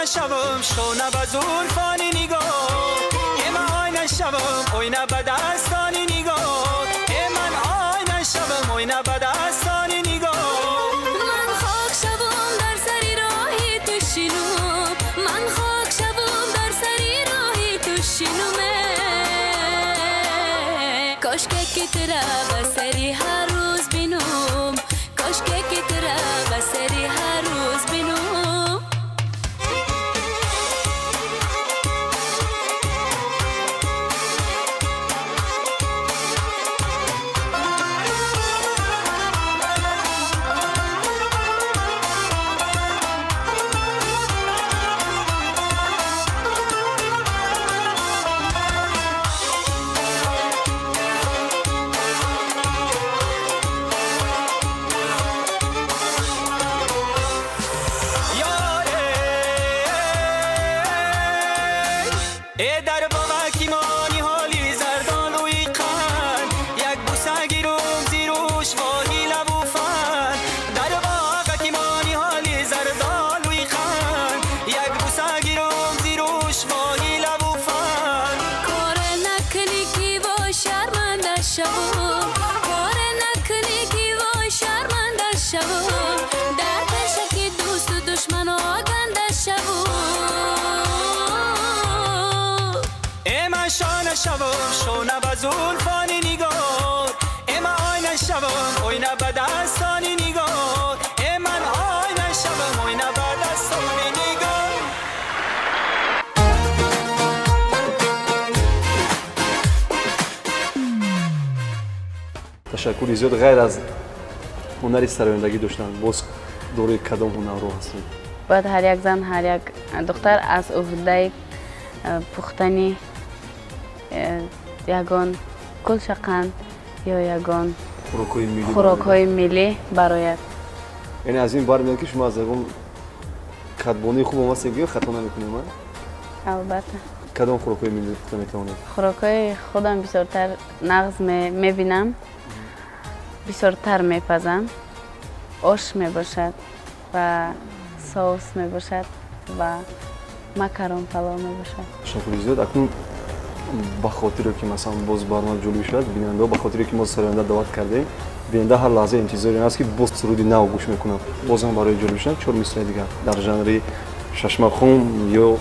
آینه شوم شونه به زلفانی نگاه ای من آینه شوم آینه به دستانی نگاه ای من آینه شوم آینه به دستانی نگاه من خاک شوم در سری راهی تو شینم من خاک شوم در سری راهی تو شینم کاش که ترا به سری هر روز بینم کاش که ترا به سری هر روز بینم شونه به زلفانی نگاه ای من آینه شوم آینه به دستانی نگاه ای من آینه شوم آینه به دستانی نگاه Ташаккури зиёд. Ғайр аз ҳунари сарояндагӣ доштан боз дорои кадом ҳунарро ҳастед? Бояд ҳар як зан, ҳар як духтар аз уҳдаи пухтани ягон кулшақанд ё ягон хӯрокҳои миллӣ барояд. Яъне аз ин бармеояд, ки шумо аз ягон кадбонии хуб омастед, гӯё хато намекунем, а? Албатта. Кадом хӯрокҳои миллӣ пухта метавонед? Хӯрокҳои худам бисёртар нағз мебинам, бисёртар мепазам. Ош мебошад ва соус мебошад ва макарон палов мебошад. Ташаккури зиёд. Акнун ба хотире ки масалан боз барнома ҷолиб шавад, бинандаҳо ба хотире ки мо сароянда даъват кардем, бинанда ҳар лаҳза интизори он аст, ки боз суруди нав гӯш мекунад. Бозам барои ҷолиб шудан чор мисраи дигар дар жанри шашмақом ё